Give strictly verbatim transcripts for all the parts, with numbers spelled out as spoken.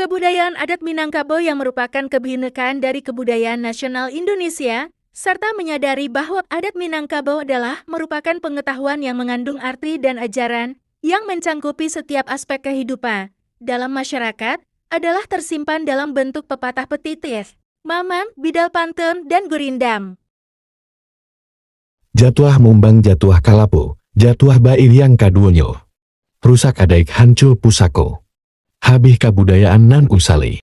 Kebudayaan adat Minangkabau yang merupakan kebinekaan dari kebudayaan nasional Indonesia, serta menyadari bahwa adat Minangkabau adalah merupakan pengetahuan yang mengandung arti dan ajaran yang mencangkupi setiap aspek kehidupan dalam masyarakat, adalah tersimpan dalam bentuk pepatah petitis, mamang, bidal pantun, dan gurindam. Jatuah mumbang, jatuah kalapo, jatuah bairiang kaduonyo. Rusak adaik, hancur pusako. Habih kabudayaan nan usali.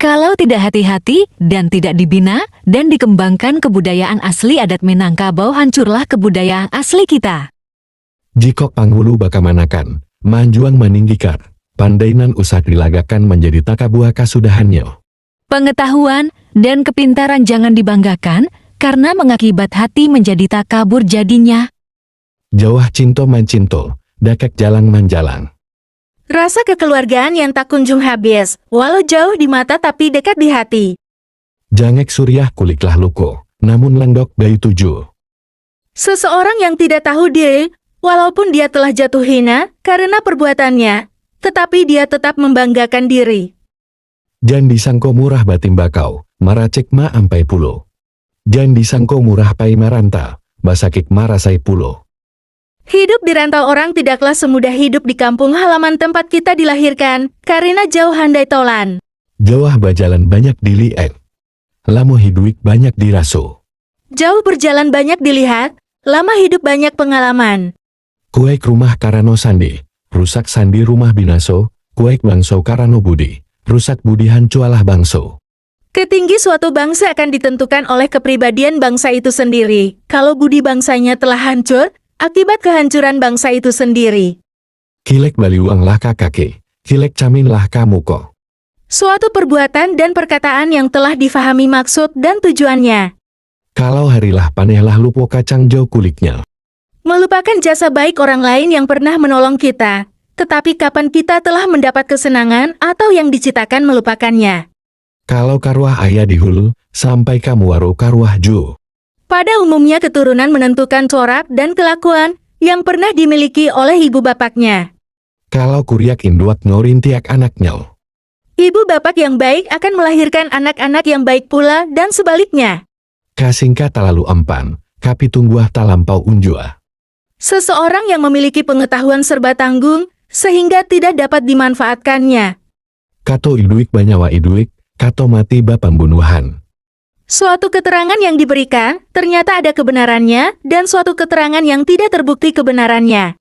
Kalau tidak hati-hati dan tidak dibina dan dikembangkan kebudayaan asli adat Minangkabau, hancurlah kebudayaan asli kita. Jikok panghulu bakamanakan, manjuang maninggikan, pandai nan usah dilagakan manjadi takabua kasudahannyo. Pengetahuan dan kepintaran jangan dibanggakan, karena mengakibat hati menjadi takabur jadinya. Jauah cinto mancinto, dakek jalang manjalang. Rasa kekeluargaan yang tak kunjung habis, walau jauh di mata tapi dekat di hati. Jangek suriah kuliklah luko, namun landok bayi tujuh. Seseorang yang tidak tahu diri, walaupun dia telah jatuh hina karena perbuatannya, tetapi dia tetap membanggakan diri. Jan disangko murah batimbakau, maracik ma ampai pulo. Jan disangko murah pai maranta, basakik marasai pulo. Hidup di rantau orang tidaklah semudah hidup di kampung halaman tempat kita dilahirkan, karena jauh handai tolan. Jauah bajalan banyak diliek, lamo hiduik banyak diraso. Jauh berjalan banyak dilihat, lama hidup banyak pengalaman. Kuaik rumah karano sandi, rusak sandi rumah binaso, kuaik bangso karano budi, rusak budi hancualah bangso. Ketinggi suatu bangsa akan ditentukan oleh kepribadian bangsa itu sendiri. Kalau budi bangsanya telah hancur, akibat kehancuran bangsa itu sendiri. Kilek baliuanglah ka kaki, kilek caminlah ka muko. Suatu perbuatan dan perkataan yang telah difahami maksud dan tujuannya. Kalau harilah panehlah lupo kacang jo kuliknya. Melupakan jasa baik orang lain yang pernah menolong kita, tetapi kapan kita telah mendapat kesenangan atau yang dicitakan melupakannya. Kalau karuah aia di hulu, sampai ka muaro karuah juo. Pada umumnya keturunan menentukan corak dan kelakuan yang pernah dimiliki oleh ibu bapaknya. Kalau kuriak induaknyo rintiak anaknyo. Ibu bapak yang baik akan melahirkan anak-anak yang baik pula dan sebaliknya. Ka singka talalu ampan, ka pitungguah talampau unjua. Seseorang yang memiliki pengetahuan serba tanggung, sehingga tidak dapat dimanfaatkannya. Kato iduik banyawa iduik, kato mati bapambunuahan. Suatu keterangan yang diberikan, ternyata ada kebenarannya, dan suatu keterangan yang tidak terbukti kebenarannya.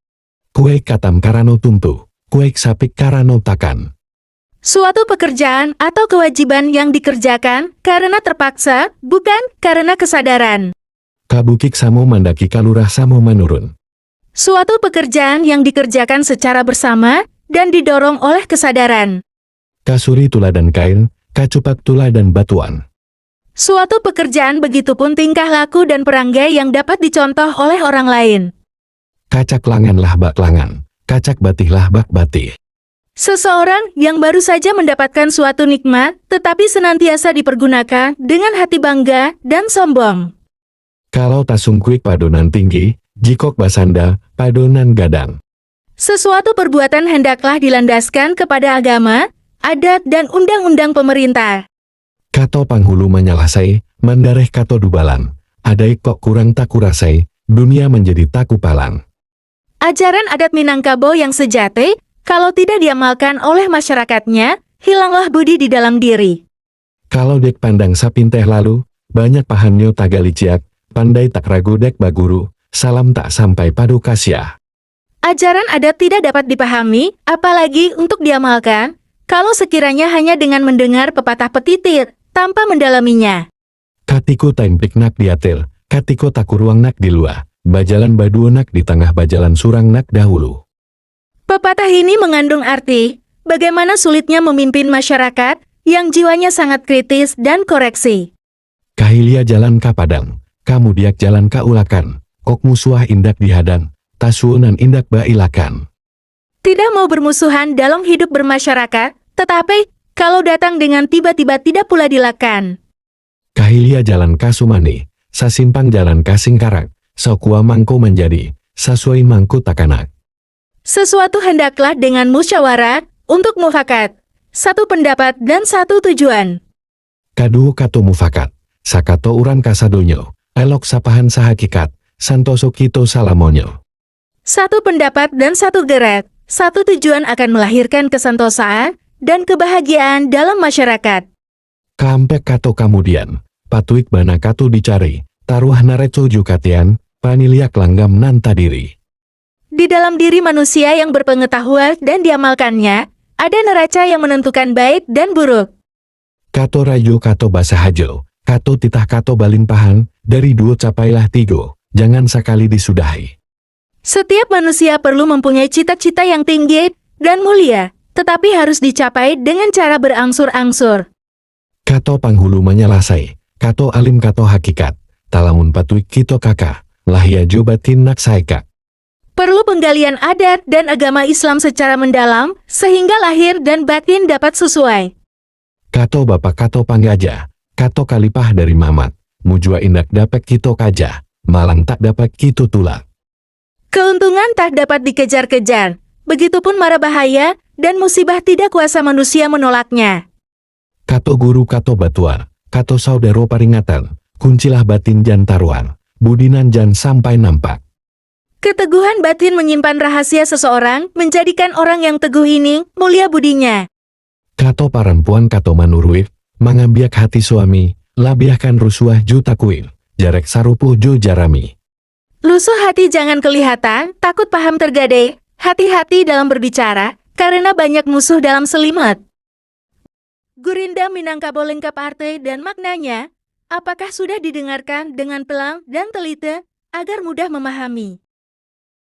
Kuaik katam karano tuntu, kuaik sapik karano takan. Suatu pekerjaan atau kewajiban yang dikerjakan karena terpaksa, bukan karena kesadaran. Ka bukik samo mandaki, ka lurah samo manurun. Suatu pekerjaan yang dikerjakan secara bersama dan didorong oleh kesadaran. Ka suri tuladan kain, ka cupak tuladan batuan. Suatu pekerjaan begitupun tingkah laku dan perangai yang dapat dicontoh oleh orang lain. Kacak langanlah bak langan, kacak batihlah bak batih. Seseorang yang baru saja mendapatkan suatu nikmat, tetapi senantiasa dipergunakan dengan hati bangga dan sombong. Kalau tasungkuik pado nan tinggi, jikok basanda pado nan gadang. Sesuatu perbuatan hendaklah dilandaskan kepada agama, adat, dan undang-undang pemerintah. Kato panghulu manyalasai, mandareh kato dubalan, adaik kok kurang takurasai, dunia manjadi takupalan. Ajaran adat Minangkabau yang sejati, kalau tidak diamalkan oleh masyarakatnya, hilanglah budi di dalam diri. Kalau dek pandang sapinteh lalu, banyak pahamnyo tagaliciak, pandai tak ragu dek baguru, salam tak sampai pado kasiah. Ajaran adat tidak dapat dipahami, apalagi untuk diamalkan, kalau sekiranya hanya dengan mendengar pepatah petitir, tanpa mendalaminya. Katiko taimpik nak di ateh, katiko takuruang nak di lua, bajalan baduo nak di tangah, bajalan surang nak dahulu. Pepatah ini mengandung arti, bagaimana sulitnya memimpin masyarakat yang jiwanya sangat kritis dan koreksi. Kahilia jalan ka Padang, kamudiak jalan ka Ulakan, kok musuah indak dihadang, tasuo nan indak bailakan. Tidak mau bermusuhan dalam hidup bermasyarakat, tetapi, kalau datang dengan tiba-tiba tidak pula dilakan. Kahilia jalan ka Sumandi, sasimpang jalan ka Singkarak, sakua mangko manjadi, sasuai mangko takanak. Sesuatu hendaklah dengan musyawarah, untuk mufakat. Satu pendapat dan satu tujuan. Kaduo kato mufakat, sakato urang kasadonyo, elok sapahan sahakikat, santoso kito salamonyo. Satu pendapat dan satu gerak, satu tujuan akan melahirkan kesantosaan dan kebahagiaan dalam masyarakat. Kaampek kato kamudian, patuik bana kato dicari, taruah naraco jo katian, paniliak langgam nan tadiri. Di dalam diri manusia yang berpengetahuan dan diamalkannya, ada neraca yang menentukan baik dan buruk. Kato rajo, kato basahajo, kato titah, kato balimpahan, dari duo capailah tigo, jangan sakali disudahi. Setiap manusia perlu mempunyai cita-cita yang tinggi dan mulia, tetapi harus dicapai dengan cara berangsur-angsur. Kato panghulu manyalasai, kato alim kato hakikat, talamun patuik kito kaka, lahia jo batin nak saikak. Perlu penggalian adat dan agama Islam secara mendalam, sehingga lahir dan batin dapat sesuai. Kato bapak kato panggaja, kato kalipah dari mamak, mujua indak dapek kito kaja, malang tak dapek kito tulak. Keuntungan tak dapat dikejar-kejar, begitupun mara bahaya dan musibah tidak kuasa manusia menolaknya. Kato guru kato batua, kato saudaro paringatan, kuncilah batin jan taruang, budi nan jan sampai nampak. Keteguhan batin menyimpan rahasia seseorang, menjadikan orang yang teguh ini mulia budinya. Kato parampuan kato manuruik, mangambiak hati suami, labiahkan rusuah jo takuik, jarek sarupo jo jarami. Lusuh hati jangan kelihatan, takut paham tergadai, hati-hati dalam berbicara, karena banyak musuh dalam selimut. Gurindam Minangkabau lengkap arti dan maknanya, apakah sudah didengarkan dengan pelan dan teliti, agar mudah memahami?